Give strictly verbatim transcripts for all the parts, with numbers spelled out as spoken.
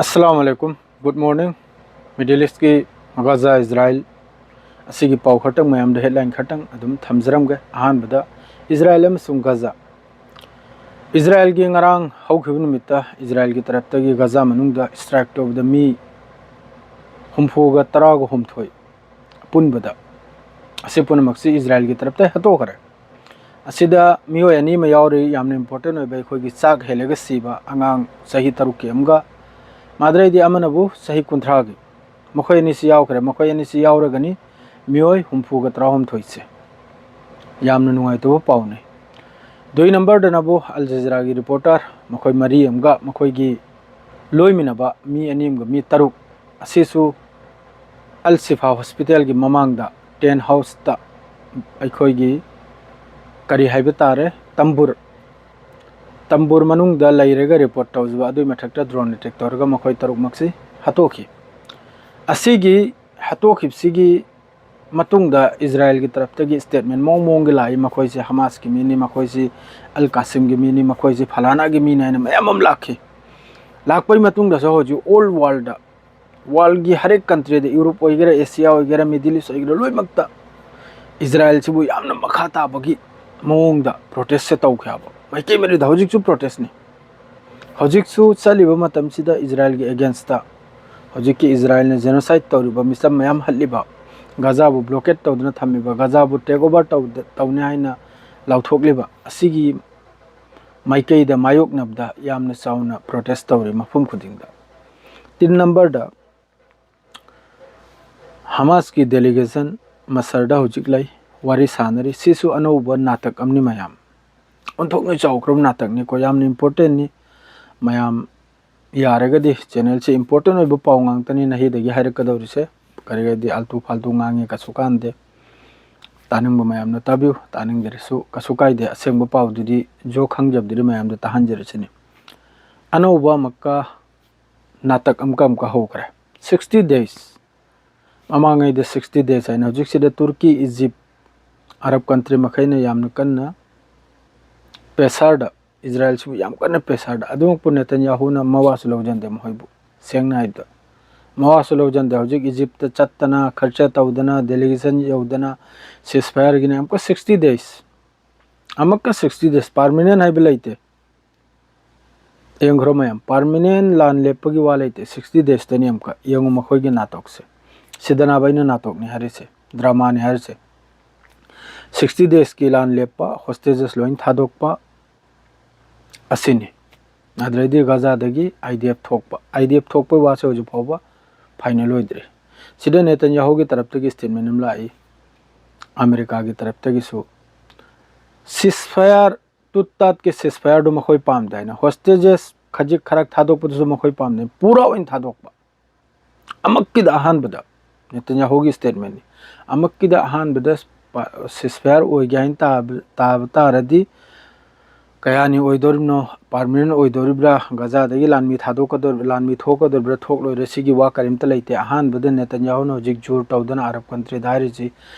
ꯑꯁꯂꯥꯃꯨ ꯑꯂꯥꯏꯀꯨꯝ꯫ Good morning꯫ Middle Eastꯀꯤ Gaza, ꯏꯖꯔꯥꯏꯜ ꯑꯁꯤꯒꯤ ꯄꯥꯎ ꯈꯔꯇꯪ, ꯃꯌꯥꯝꯗ headline ꯈꯔꯇꯪ ꯑꯗꯨꯝ ꯊꯝꯖꯔꯝꯒꯦ꯫ ꯑꯍꯥꯟꯕꯗ, ꯏꯖꯔꯥꯏꯜ ꯑꯃꯁꯨꯡ ꯒꯥꯖꯥ꯫ ꯏꯖꯔꯥꯏꯜꯒꯤ ꯉꯔꯥꯡ ꯍꯧꯈꯤꯕ ꯅꯨꯃꯤꯠꯇ ꯏꯖꯔꯥꯏꯜꯒꯤ ꯇꯔꯞꯇꯒꯤ ꯒꯥꯖꯥ ꯃꯅꯨꯡꯗ strike ꯇꯧꯕꯗ ꯃꯤ ꯍꯨꯝꯐꯨꯒ ꯇꯔꯥꯒ ꯍꯨꯝꯊꯣꯏ ꯑꯄꯨꯟꯕꯗ, ꯑꯁꯤ ꯄꯨꯝꯅꯃꯛꯁꯤ ꯏꯖꯔꯥꯏꯜꯒꯤ ꯇꯔꯞꯇ ꯍꯥꯠꯇꯣꯛꯈ꯭ꯔꯦ꯫ ꯑꯁꯤꯗ ꯃꯤꯑꯣꯏ ꯑꯅꯤ ꯑꯃ ꯌꯥꯎꯔꯤ, ꯌꯥꯝꯅ important ꯑꯣꯏꯕ, ꯑꯩꯈꯣꯏꯒꯤ ꯆꯥꯛ ꯍꯦꯜꯂꯒ ꯁꯤꯕ ꯑꯉꯥꯡ ꯆꯍꯤ ꯇꯔꯨꯛꯀꯤ ꯑꯃꯒ꯫ ꯃꯥꯗ꯭ꯔꯩꯗꯤ ꯑꯃꯅꯕꯨ ꯆꯍꯤ ꯀꯨꯟꯊ꯭ꯔꯥꯒꯤ꯫ ꯃꯈꯣꯏ ꯑꯅꯤꯁꯤ ꯌꯥꯎꯈ꯭ꯔꯦ꯫ ꯃꯈꯣꯏ ꯑꯅꯤꯁꯤ ꯌꯥꯎꯔꯒꯅꯤ ꯃꯤꯑꯣꯏ ꯍꯨꯝꯐꯨꯒ ꯇꯔꯥꯍꯨꯝꯊꯣꯏꯁꯦ꯫ ꯌꯥꯝꯅ ꯅꯨꯡꯉꯥꯏꯇꯕ ꯄꯥꯎꯅꯤ꯫ ꯗꯨꯏ ꯅꯝꯕꯔꯗꯅꯕꯨ ꯑꯜ ꯖꯖꯤꯔꯥꯒꯤ reporter, ꯃꯈꯣꯏ ꯃꯔꯤ ꯑꯃꯒ ꯃꯈꯣꯏꯒꯤ ꯂꯣꯏꯃꯤꯟꯅꯕ ꯃꯤ ꯑꯅꯤ ꯑꯃꯒ ꯃꯤ ꯇꯔꯨꯛ ꯑꯁꯤꯁꯨ ꯑꯜ ꯁꯤꯐꯥ ꯍꯣꯁꯄꯤꯇꯥꯜꯒꯤ ꯃꯃꯥꯡꯗ tent houseꯇ, ꯑꯩꯈꯣꯏꯒꯤ ꯀꯔꯤ ꯍꯥꯏꯕ ꯇꯥꯔꯦ, ꯇꯝꯕꯨꯔ, ꯇꯝꯕꯨꯔ ꯃꯅꯨꯡꯗ ꯂꯩꯔꯒ report ꯇꯧꯖꯕ, ꯑꯗꯨꯒꯤ ꯃꯊꯛꯇ drone attack ꯇꯧꯔꯒ ꯃꯈꯣꯏ ꯇꯔꯨꯛꯃꯛꯁꯤ ꯍꯥꯠꯇꯣꯛꯈꯤ꯫ ꯑꯁꯤꯒꯤ ꯍꯥꯠꯇꯣꯛꯈꯤꯕꯁꯤꯒꯤ ꯃꯇꯨꯡꯗ ꯏꯖꯔꯥꯏꯜꯒꯤ ꯇꯔꯞꯇꯒꯤ statement ꯃꯑꯣꯡ ꯃꯑꯣꯡꯒꯤ ꯂꯥꯛꯏ, ꯃꯈꯣꯏꯁꯤ ꯍꯃꯥꯁꯀꯤ ꯃꯤꯅꯤ, ꯃꯈꯣꯏꯁꯤ ꯑꯜ ꯀꯥꯁꯤꯝꯒꯤ ꯃꯤꯅꯤ, ꯃꯈꯣꯏꯁꯤ ꯐꯂꯥꯅꯥꯒꯤ ꯃꯤꯅꯤ ꯍꯥꯏꯅ ꯃꯌꯥꯝ ꯑꯃ ꯂꯥꯛꯈꯤ꯫ ꯂꯥꯛꯄꯒꯤ ꯃꯇꯨꯡꯗꯁꯨ ꯍꯧꯖꯤꯛ all worldꯗ, worldꯒꯤ ꯍꯔꯦꯛ countryꯗ, ꯌꯨꯔꯣꯞ ꯑꯣꯏꯒꯦꯔꯥ, ꯑꯦꯁꯤꯌꯥ ꯑꯣꯏꯒꯦꯔꯥ, Middle East ꯑꯣꯏꯒꯦꯔꯥ, ꯂꯣꯏꯅꯃꯛꯇ ꯏꯖꯔꯥꯏꯜꯁꯤꯕꯨ ꯌꯥꯝꯅ ꯃꯈꯥ ꯇꯥꯕꯒꯤ ꯃꯑꯣꯡꯗ protestꯁꯦ ꯇꯧꯈ꯭ꯔꯦ ꯍꯥꯏꯕ꯫ ꯃꯥꯏꯀꯩ ꯃꯔꯤꯗ ꯍꯧꯖꯤꯛꯁꯨ protestꯅꯤ꯫ ꯍꯧꯖꯤꯛꯁꯨ ꯆꯠꯂꯤꯕ ꯃꯇꯝꯁꯤꯗ ꯏꯖꯔꯥꯏꯜꯒꯤ againstꯇ, ꯍꯧꯖꯤꯛꯀꯤ ꯏꯖꯔꯥꯏꯜꯅ genocide ꯇꯧꯔꯤꯕ, ꯃꯤꯆꯝ ꯃꯌꯥꯝ ꯍꯠꯂꯤꯕ, ꯒꯥꯖꯥꯕꯨ blockade ꯇꯧꯗꯨꯅ ꯊꯝꯃꯤꯕ, ꯒꯥꯖꯥꯕꯨ take over ꯇꯧꯗ-, ꯇꯧꯅꯤ ꯍꯥꯏꯅ ꯂꯥꯎꯊꯣꯛꯂꯤꯕ ꯑꯁꯤꯒꯤ ꯃꯥꯏꯀꯩꯗ ꯃꯥꯌꯣꯛꯅꯕꯗ ꯌꯥꯝꯅ ꯆꯥꯎꯅ protest ꯇꯧꯔꯤ ꯃꯐꯝ ꯈꯨꯗꯤꯡꯗ꯫ ꯇꯤꯟ ꯅꯝꯕꯔꯗ ꯍꯃꯥꯁꯀꯤ delegation ꯃꯁꯔꯗ ꯍꯧꯖꯤꯛ ꯂꯩ, ꯋꯥꯔꯤ ꯁꯥꯟꯅꯔꯤ꯫ ꯁꯤꯁꯨ ꯑꯅꯧꯕ ꯅꯥꯇꯛ ꯑꯃꯅꯤ ꯃꯌꯥꯝ꯫ ꯑꯣꯟꯊꯣꯛꯅ ꯆꯥꯎꯈ꯭ꯔꯕ ꯅꯥꯇꯛꯅꯤꯀꯣ, ꯌꯥꯝꯅ importantꯅꯤ꯫ ꯃꯌꯥꯝ ꯌꯥꯔꯒꯗꯤ channelꯁꯦ important ꯑꯣꯏꯕ ꯄꯥꯎ ꯉꯥꯛꯇꯅꯤ ꯅꯍꯤꯗꯒꯤ ꯍꯥꯏꯔꯛꯀꯗꯧꯔꯤꯁꯦ꯫ ꯀꯔꯤꯒꯗꯤ ꯑꯥꯜꯇꯨ ꯐꯥꯜꯇꯨ ꯉꯥꯡꯉꯦ, ꯀꯩꯁꯨ ꯀꯥꯟꯗꯦ꯫ ꯇꯥꯅꯤꯡꯕ ꯃꯌꯥꯝꯅ ꯇꯥꯕꯤꯌꯨ, ꯇꯥꯅꯤꯡꯗ꯭ꯔꯁꯨ ꯀꯩꯁꯨ ꯀꯥꯏꯗꯦ꯫ ꯑꯁꯦꯡꯕ ꯄꯥꯎꯗꯨꯗꯤ ꯖꯣ ꯈꯪꯖꯕꯗꯨꯗꯤ ꯃꯌꯥꯝꯗ ꯇꯥꯍꯟꯖꯔꯁꯤꯅꯤ꯫ ꯑꯅꯧꯕ ꯑꯃꯨꯛꯀ ꯅꯥꯇꯛ ꯑꯃꯨꯛꯀ ꯑꯃꯨꯛꯀ ꯍꯧꯈ꯭ꯔꯦ꯫ Sixty days, ꯃꯃꯥꯡꯉꯩꯗ sixty days ꯍꯥꯏꯅ, ꯍꯧꯖꯤꯛꯁꯤꯗ ꯇꯨꯔꯀꯤ, ꯏꯖꯤꯞ, ꯑꯔꯕ country ꯃꯈꯩꯅ ꯌꯥꯝꯅ ꯀꯟꯅ pressureꯗ, ꯏꯖꯔꯥꯏꯜꯁꯤꯕꯨ ꯌꯥꯝ ꯀꯟꯅ pressureꯗ, ꯑꯗꯨꯃꯛꯄꯨ ꯅꯦꯇꯟꯌꯥꯍꯨꯅ ꯃꯋꯥꯁꯨ ꯂꯧꯖꯟꯗꯦ ꯃꯈꯣꯏꯕꯨ꯫ ꯁꯦꯡꯅ ꯍꯥꯏꯕꯗ꯫ ꯃꯋꯥꯁꯨ ꯂꯧꯖꯟꯗꯦ꯫ ꯍꯧꯖꯤꯛ ꯏꯖꯤꯞꯇ ꯆꯠꯇꯅ, ꯈꯔꯆ ꯇꯧꯗꯅ, ꯗꯦꯂꯤꯒꯦꯁꯟ ꯌꯧꯗꯅ, ꯁꯤꯁ ꯐꯥꯌꯔꯒꯤꯅꯦ꯫ ꯑꯃꯨꯛꯀ ꯁꯤꯛꯁꯇꯤ ꯗꯦꯖ, ꯑꯃꯨꯛꯀ ꯁꯤꯛꯁꯇꯤ ꯗꯦꯖ꯫ ꯄꯥꯔꯃꯤꯅꯦꯟ ꯍꯥꯏꯕ ꯂꯩꯇꯦ꯫ ꯌꯦꯡꯈ꯭ꯔꯣ ꯃꯌꯥꯝ, ꯄꯥꯔꯃꯤꯅꯦꯟ ꯂꯥꯟ ꯂꯦꯞꯄꯒꯤ ꯋꯥ ꯂꯩꯇꯦ꯫ ꯁꯤꯛꯁꯇꯤ ꯗꯦꯖꯇꯅꯤ꯫ ꯑꯃꯨꯛꯀ ꯌꯦꯡꯉꯨ ꯃꯈꯣꯏꯒꯤ ꯅꯥꯇꯣꯛꯁꯦ꯫ ꯁꯤꯗꯅꯕ ꯑꯩꯅ ꯅꯥꯇꯣꯛꯅꯤ ꯍꯥꯏꯔꯤꯁꯦ, ꯗ꯭ꯔꯃꯥꯅꯤ ꯍꯥꯏꯔꯤꯁꯦ꯫ ꯁꯤꯛꯁꯇꯤ ꯗꯦꯖꯀꯤ ꯂꯥꯟ ꯂꯦꯞꯄ, ꯍꯣꯁꯇꯦꯖꯦꯁ ꯂꯣꯏ ꯊꯥꯗꯣꯛꯄ, ꯑꯁꯤꯅꯤ꯫ ꯑꯗꯨꯗꯩꯗꯤ ꯒꯖꯥꯗꯒꯤ ꯑꯥꯏ ꯗꯤ ꯑꯦꯐ ꯊꯣꯛꯄ꯫ ꯑꯥꯏ ꯗꯤ ꯑꯦꯐ ꯊꯣꯛꯄꯩ ꯋꯥꯁꯦ ꯍꯧꯖꯤꯛ ꯐꯥꯎꯕ ꯐꯥꯏꯅꯦꯜ ꯑꯣꯏꯗ꯭ꯔꯤ꯫ ꯁꯤꯗ ꯅꯦꯇꯟꯌꯥꯍꯨꯒꯤ ꯇꯔꯞꯇꯒꯤ ꯁ꯭ꯇꯦꯠꯃꯦꯟ ꯑꯃ ꯂꯥꯛꯏ, ꯑꯃꯦꯔꯤꯀꯥꯒꯤ ꯇꯔꯞꯇꯒꯤꯁꯨ꯫ ꯁꯤꯁ ꯐꯥꯌꯔ ꯇꯨꯠ ꯇꯥꯠꯀꯤ ꯁꯤꯁ ꯐꯥꯌꯔꯗꯨ ꯃꯈꯣꯏ ꯄꯥꯝꯗꯦ ꯍꯥꯏꯅ, ꯍꯣꯁꯇꯦꯖꯦꯁ ꯈꯖꯤꯛ ꯈꯔꯛ ꯊꯥꯗꯣꯛꯄꯗꯨꯁꯨ ꯃꯈꯣꯏ ꯄꯥꯝꯗꯦ, ꯄꯨꯔꯥ ꯑꯣꯏꯅ ꯊꯥꯗꯣꯛꯄ꯫ ꯑꯃꯛꯀꯤꯗ ꯑꯍꯥꯟꯕꯗ, ꯅꯦꯇꯟꯌꯥꯍꯨꯒꯤ ꯁ꯭ꯇꯦꯠꯃꯦꯟꯅꯤ, ꯑꯃꯛꯀꯤꯗ ꯑꯍꯥꯟꯕꯗ ꯁꯤꯁ ꯐꯥꯌꯔ ꯑꯣꯏꯒꯦ ꯍꯥꯏꯅ ꯇꯥꯕ, ꯇꯥꯕ ꯇꯥꯔꯗꯤ ꯀꯌꯥꯅꯤ ꯑꯣꯏꯗꯣꯔꯤꯕꯅꯣ? ꯄꯥꯔꯃꯤꯅꯦꯟ ꯑꯣꯏꯗꯣꯔꯤꯕ꯭ꯔꯥ? ꯒꯖꯥꯗꯒꯤ ꯂꯥꯟꯃꯤ ꯊꯥꯗꯣꯛꯀꯗꯧꯔꯤꯕ꯭ꯔꯥ, ꯂꯥꯟꯃꯤ ꯊꯣꯛꯀꯗꯧꯔꯤꯕ꯭ꯔꯥ? ꯊꯣꯛꯂꯣꯏꯔꯦ, ꯁꯤꯒꯤ ꯋꯥ ꯀꯔꯤꯝꯇ ꯂꯩꯇꯦ꯫ ꯑꯍꯥꯟꯕꯗ ꯅꯦꯇꯟꯌꯥꯍꯨꯅ ꯍꯧꯖꯤꯛ ꯖꯨꯔ ꯇꯧꯗꯅ ꯑꯔꯕ ꯀꯟꯇ꯭ꯔꯤꯗ ꯍꯥꯏꯔꯤꯁꯤ,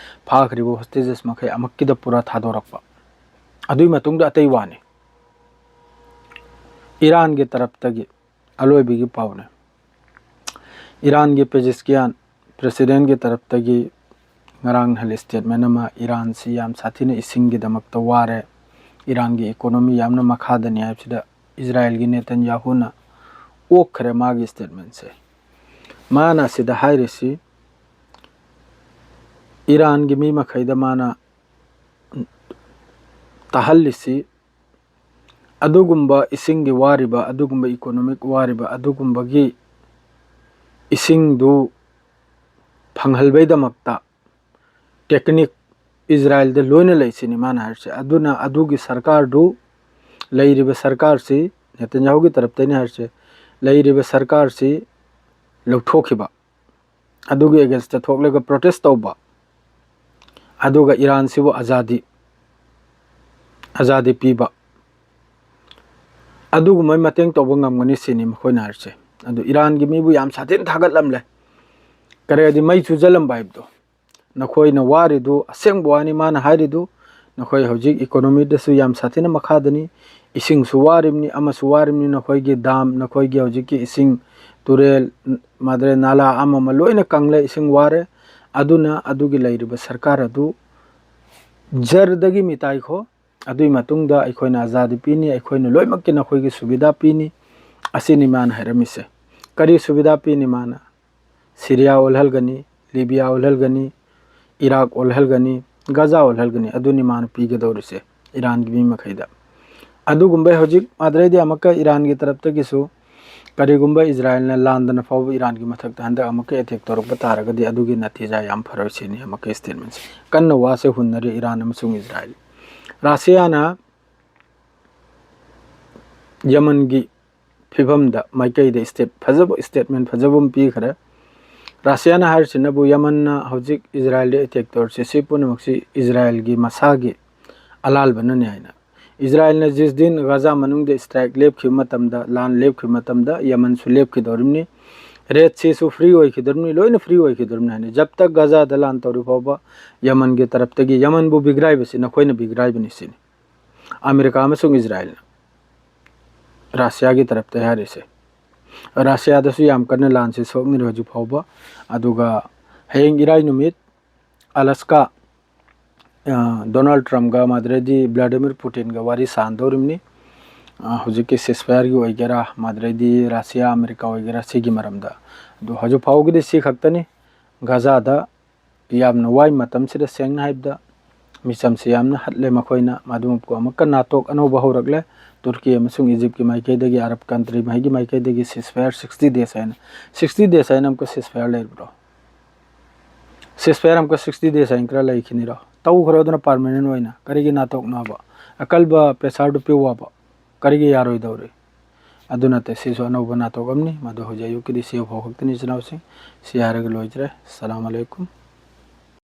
ꯐꯥꯈ꯭ꯔꯤꯕ ꯍꯣꯁꯇꯦꯖꯦꯁ ꯃꯈꯩ ꯑꯃꯛꯀꯤꯗ ꯄꯨꯔꯥ ꯊꯥꯗꯣꯔꯛꯄ꯫ ꯑꯗꯨꯒꯤ ꯃꯇꯨꯡꯗ ꯑꯇꯩ ꯋꯥꯅꯤ꯫ ꯏꯔꯥꯟꯒꯤ ꯇꯔꯞꯇꯒꯤ ꯑꯂꯣꯏꯕꯒꯤ ꯄꯥꯎꯅꯦ꯫ ꯏꯔꯥꯟꯒꯤ ꯄꯦꯖꯤꯁꯀꯤꯌꯥꯟ ꯄ꯭ꯔꯦꯁꯤꯗꯦꯟꯒꯤ ꯇꯔꯞꯇꯒꯤ ꯉꯔꯥꯡ ꯅꯍꯥꯟ ꯁ꯭ꯇꯦꯠꯃꯦꯟ ꯑꯃ, ꯏꯔꯥꯟꯁꯤ ꯌꯥꯝ ꯁꯥꯊꯤꯅ ꯏꯁꯤꯡꯒꯤꯗꯃꯛꯇ ꯋꯥꯔꯦ, ꯏꯔꯥꯟꯒꯤ ꯏꯀꯣꯅꯣꯃꯤ ꯌꯥꯝꯅ ꯃꯈꯥꯗꯅꯤ ꯍꯥꯏꯕꯁꯤꯗ ꯏꯖꯔꯥꯏꯜꯒꯤ ꯅꯦꯇꯟꯌꯥꯍꯨꯅ ꯑꯣꯛꯈ꯭ꯔꯦ ꯃꯥꯒꯤ ꯁ꯭ꯇꯦꯠꯃꯦꯟꯁꯦ꯫ ꯃꯥꯅ ꯑꯁꯤꯗ ꯍꯥꯏꯔꯤꯁꯤ, ꯏꯔꯥꯟꯒꯤ ꯃꯤ ꯃꯈꯩꯗ ꯃꯥꯅ ꯇꯥꯍꯜꯂꯤꯁꯤ, ꯑꯗꯨꯒꯨꯝꯕ ꯏꯁꯤꯡꯒꯤ ꯋꯥꯔꯤꯕ, ꯑꯗꯨꯒꯨꯝꯕ ꯏꯀꯣꯅꯣꯃꯤꯛ ꯋꯥꯔꯤꯕ, ꯑꯗꯨꯒꯨꯝꯕꯒꯤ ꯏꯁꯤꯡꯗꯨ ꯐꯪꯍꯜꯕꯩꯗꯃꯛꯇ ꯇꯦꯛꯅꯤꯛ ꯏꯖꯔꯥꯏꯜꯗ ꯂꯣꯏꯅ ꯂꯩꯁꯤꯅꯤ ꯃꯥꯅ ꯍꯥꯏꯔꯤꯁꯦ꯫ ꯑꯗꯨꯅ ꯑꯗꯨꯒꯤ ꯁꯔꯀꯥꯔꯗꯨ, ꯂꯩꯔꯤꯕ ꯁꯔꯀꯥꯔꯁꯤ, ꯅꯦꯇꯟꯌꯥꯍꯨꯒꯤ ꯇꯔꯞꯇꯩꯅ ꯍꯥꯏꯔꯤꯁꯦ, ꯂꯩꯔꯤꯕ ꯁꯔꯀꯥꯔꯁꯤ ꯂꯧꯊꯣꯛꯈꯤꯕ, ꯑꯗꯨꯒꯤ ꯑꯦꯒꯦꯟꯁꯇ ꯊꯣꯛꯂꯒ ꯄ꯭ꯔꯣꯇꯦꯁ ꯇꯧꯕ, ꯑꯗꯨꯒ ꯏꯔꯥꯟꯁꯤꯕꯨ ꯑꯖꯥꯗꯤ, ꯑꯖꯥꯗꯤ ꯄꯤꯕ, ꯑꯗꯨꯒꯨꯝꯕ ꯃꯇꯦꯡ ꯇꯧꯕ ꯉꯝꯒꯅꯤ ꯁꯤꯅꯤ ꯃꯈꯣꯏꯅ ꯍꯥꯏꯔꯤꯁꯦ꯫ ꯑꯗꯨ ꯏꯔꯥꯟꯒꯤ ꯃꯤꯕꯨ ꯌꯥꯝ ꯁꯥꯊꯤꯅ ꯊꯥꯒꯠꯂꯝꯂꯦ꯫ ꯀꯔꯤ ꯍꯥꯏꯗꯤ ꯃꯩ ꯆꯨꯖꯜꯂꯝꯕ ꯍꯥꯏꯕꯗꯣ, ꯅꯈꯣꯏꯅ ꯋꯥꯔꯤꯗꯨ ꯑꯁꯦꯡꯕ ꯋꯥꯅꯤ꯫ ꯃꯥꯅ ꯍꯥꯏꯔꯤꯗꯨ, ꯅꯈꯣꯏ ꯍꯧꯖꯤꯛ ꯏꯀꯣꯅꯣꯃꯤꯗꯁꯨ ꯌꯥꯝ ꯁꯥꯊꯤꯅ ꯃꯈꯥꯗꯅꯤ, ꯏꯁꯤꯡꯁꯨ ꯋꯥꯔꯤꯕꯅꯤ, ꯑꯃꯁꯨ ꯋꯥꯔꯤꯕꯅꯤ, ꯅꯈꯣꯏꯒꯤ ꯗꯥꯝ, ꯅꯈꯣꯏꯒꯤ ꯍꯧꯖꯤꯛꯀꯤ ꯏꯁꯤꯡ ꯇꯨꯔꯦꯜ, ꯃꯥꯗꯔꯦ ꯅꯥꯂꯥ ꯑꯃ ꯑꯃ ꯂꯣꯏꯅ ꯀꯪꯂꯦ, ꯏꯁꯤꯡ ꯋꯥꯔꯦ꯫ ꯑꯗꯨꯅ ꯑꯗꯨꯒꯤ ꯂꯩꯔꯤꯕ ꯁꯔꯀꯥꯔ ꯑꯗꯨ ꯖꯔꯗꯒꯤ ꯃꯤꯇꯥꯏꯈꯣ, ꯑꯗꯨꯒꯤ ꯃꯇꯨꯡꯗ ꯑꯩꯈꯣꯏꯅ ꯑꯖꯥꯗꯤ ꯄꯤꯅꯤ, ꯑꯩꯈꯣꯏꯅ ꯂꯣꯏꯅꯃꯛꯀꯤ ꯅꯈꯣꯏꯒꯤ ꯁꯨꯕꯤꯗꯥ ꯄꯤꯅꯤ꯫ ꯑꯁꯤꯅꯤ ꯃꯥꯅ ꯍꯥꯏꯔꯝꯃꯤꯁꯦ꯫ ꯀꯔꯤ ꯁꯨꯕꯤꯗꯥ ꯄꯤꯅꯤ ꯃꯥꯅ? ꯁꯤꯔꯤꯌꯥ ꯑꯣꯜꯍꯜꯒꯅꯤ, ꯂꯤꯕꯤꯌꯥ ꯑꯣꯜꯍꯜꯒꯅꯤ, ꯏꯔꯥꯛ ꯑꯣꯜꯍꯜꯒꯅꯤ, ꯒꯖꯥ ꯑꯣꯜꯍꯜꯒꯅꯤ꯫ ꯑꯗꯨꯅꯤ ꯃꯥꯅ ꯄꯤꯒꯗꯧꯔꯤꯁꯦ ꯏꯔꯥꯟꯒꯤ ꯃꯤ ꯃꯈꯩꯗ꯫ ꯑꯗꯨꯒꯨꯝꯕ ꯍꯧꯖꯤꯛ ꯑꯗꯨꯗꯩꯗꯤ ꯑꯃꯨꯛꯀ ꯏꯔꯥꯟꯒꯤ ꯇꯔꯞꯇꯒꯤꯁꯨ ꯀꯔꯤꯒꯨꯝꯕ ꯏꯖꯔꯥꯌꯦꯜꯅ ꯂꯥꯟꯗꯅ ꯐꯥꯎꯕ ꯏꯔꯥꯟꯒꯤ ꯃꯊꯛꯇ ꯍꯟꯗꯛ ꯑꯃꯨꯛꯀ ꯑꯦꯇꯦꯛ ꯇꯧꯔꯛꯄ ꯇꯥꯔꯒꯗꯤ ꯑꯗꯨꯒꯤ ꯅꯇꯤꯖꯥ ꯌꯥꯝ ꯐꯔꯣꯏ ꯁꯤꯅꯤ ꯑꯃꯨꯛꯀ ꯁ꯭ꯇꯦꯠꯃꯦꯟꯁꯦ꯫ ꯀꯟꯅ ꯋꯥꯁꯦ ꯍꯨꯟꯅꯔꯤ ꯏꯔꯥꯟ ꯑꯃꯁꯨꯡ ꯏꯖꯔꯥꯌꯦꯜ꯫ ꯔꯁꯤꯌꯥꯅ ꯌꯃꯟꯒꯤ ꯐꯤꯕꯝꯗ ꯃꯥꯏꯀꯩꯗ ꯁ꯭ꯇꯦꯠ ꯐꯖꯕ, ꯁ꯭ꯇꯦꯠꯃꯦꯟ ꯐꯖꯕ ꯑꯃ ꯄꯤꯈ꯭ꯔꯦ꯫ ꯔꯁꯤꯌꯥꯅ ꯍꯥꯏꯔꯤꯁꯤꯅꯕꯨ ꯌꯃꯟꯅ ꯍꯧꯖꯤꯛ ꯏꯖꯔꯥꯌꯦꯜꯗ ꯑꯦꯇꯦꯛ ꯇꯧꯔꯤꯁꯦ ꯁꯤ ꯄꯨꯝꯅꯃꯛꯁꯤ ꯏꯖꯔꯥꯌꯦꯜꯒꯤ ꯃꯁꯥꯒꯤ ꯑꯂꯥꯜꯕꯅꯅꯤ ꯍꯥꯏꯅ꯫ ꯏꯖꯔꯥꯌꯦꯜꯅ ꯖꯤꯁꯗꯤꯟ ꯒꯖꯥ ꯃꯅꯨꯡꯗ ꯁ꯭ꯇ꯭ꯔꯥꯏꯛ ꯂꯦꯞꯈꯤꯕ ꯃꯇꯝꯗ, ꯂꯥꯟ ꯂꯦꯞꯈꯤꯕ ꯃꯇꯝꯗ ꯌꯃꯟꯁꯨ ꯂꯦꯞꯈꯤꯗꯧꯔꯤꯕꯅꯤ, ꯔꯦꯗ ꯁꯤꯁꯨ ꯐ꯭ꯔꯤ ꯑꯣꯏꯈꯤꯗꯧꯔꯤꯕꯅꯤ, ꯂꯣꯏꯅ ꯐ꯭ꯔꯤ ꯑꯣꯏꯈꯤꯗꯧꯔꯤꯕꯅꯤ ꯍꯥꯏꯅ꯫ ꯖꯕ ꯇꯛ ꯒꯖꯥꯗ ꯂꯥꯟ ꯇꯧꯔꯤ ꯐꯥꯎꯕ ꯌꯃꯟꯒꯤ ꯇꯔꯞꯇꯒꯤ, ꯌꯃꯟꯕꯨ ꯕꯤꯒ꯭ꯔꯥꯏꯕꯁꯤ ꯅꯈꯣꯏꯅ ꯕꯤꯒ꯭ꯔꯥꯏꯕꯅꯤ ꯁꯤꯅꯤ꯫ ꯑꯃꯦꯔꯤꯀꯥ ꯑꯃꯁꯨꯡ ꯏꯖꯔꯥꯌꯦꯜꯅ ꯔꯁꯤꯌꯥꯒꯤ ꯇꯔꯞꯇ ꯍꯥꯏꯔꯤꯁꯦ꯫ ꯔꯁꯤꯌꯥꯗꯁꯨ ꯌꯥꯝ ꯀꯟꯅ ꯂꯥꯟꯁꯦ ꯁꯣꯛꯅꯔꯤ ꯍꯧꯖꯤꯛ ꯐꯥꯎꯕ꯫ ꯑꯗꯨꯒ ꯍꯌꯦꯡ ꯏꯔꯥꯏ ꯅꯨꯃꯤꯠ ꯑꯂꯥꯁꯀꯥ, ꯑ, ꯗꯣꯅꯥꯜꯗ ꯇ꯭ꯔꯝꯞꯒ ꯃꯥꯗ꯭ꯔꯦꯗꯤ ꯚ꯭ꯂꯥꯗꯤꯃꯤꯔ ꯄꯨꯇꯤꯟꯒ ꯋꯥꯔꯤ ꯁꯥꯟꯅꯗꯧꯔꯤꯕꯅꯤ꯫ ꯑ, ꯍꯧꯖꯤꯛꯀꯤ ꯁꯤꯁꯐꯥꯌꯔꯒꯤ ꯑꯣꯏꯒꯦꯔꯥ, ꯃꯥꯗ꯭ꯔꯦꯗꯤ ꯔꯁꯤꯌꯥ ꯑꯃꯦꯔꯤꯀꯥ ꯑꯣꯏꯒꯦꯔꯥ, ꯁꯤꯒꯤ ꯃꯔꯝꯗ꯫ ꯑꯗꯨ ꯍꯧꯖꯤꯛ ꯐꯥꯎꯒꯤꯗꯤ ꯁꯤ ꯈꯛꯇꯅꯤ꯫ ꯒꯖꯥꯗ ꯌꯥꯝꯅ ꯋꯥꯏ ꯃꯇꯝꯁꯤꯗ, ꯁꯦꯡꯅ ꯍꯥꯏꯕꯗ ꯃꯤꯆꯝꯁꯦ ꯌꯥꯝꯅ ꯍꯠꯂꯦ ꯃꯈꯣꯏꯅ꯫ ꯃꯗꯨꯃꯛꯄꯨ ꯑꯃꯨꯛꯀ ꯅꯥꯇꯣꯛ ꯑꯅꯧꯕ ꯍꯧꯔꯛꯂꯦ꯫ ꯇꯨꯔꯀꯤ ꯑꯃꯁꯨꯡ ꯏꯖꯤꯞꯀꯤ ꯃꯥꯏꯀꯩꯗꯒꯤ, ꯑꯔꯕ ꯀꯟꯇ꯭ꯔꯤ ꯃꯍꯩꯒꯤ ꯃꯥꯏꯀꯩꯗꯒꯤ ceasefire sixty days ꯍꯥꯏꯅ, sixty days ꯍꯥꯏꯅ ꯑꯃꯨꯛꯀ ceasefire ꯂꯩꯔꯤꯕ꯭ꯔꯣ? Ceasefire ꯑꯃꯨꯛꯀ sixty days ꯍꯥꯏꯅ ꯈꯔ ꯂꯩꯈꯤꯅꯤꯔꯣ? ꯇꯧꯈ꯭ꯔꯣ ꯑꯗꯨꯅ permanent ꯑꯣꯏꯅ꯫ ꯀꯔꯤꯒꯤ ꯅꯥꯇꯣꯛꯅꯕ? ꯑꯀꯜꯕ pressure ꯗꯨ ꯄꯤꯌꯨ ꯍꯥꯏꯕ꯫ ꯀꯔꯤꯒꯤ ꯌꯥꯔꯣꯏꯗꯧꯔꯤ? ꯑꯗꯨ ꯅꯠꯇꯦ, ꯁꯤꯁꯨ ꯑꯅꯧꯕ ꯅꯥꯇꯣꯛ ꯑꯃꯅꯤ꯫ ꯃꯗꯨ ꯍꯧꯖꯤꯛ ꯑꯌꯨꯛꯀꯤꯗꯤ ꯁꯤ ꯐꯥꯎ ꯈꯛꯇꯅꯤ, ꯏꯆꯤꯟ ꯏꯅꯥꯎꯁꯤꯡ꯫ ꯁꯤ ꯍꯥꯏꯔꯒ ꯂꯣꯏꯖꯔꯦ꯫ ꯑꯁꯂꯥꯃꯨ ꯑꯂꯩꯀꯨꯝ꯫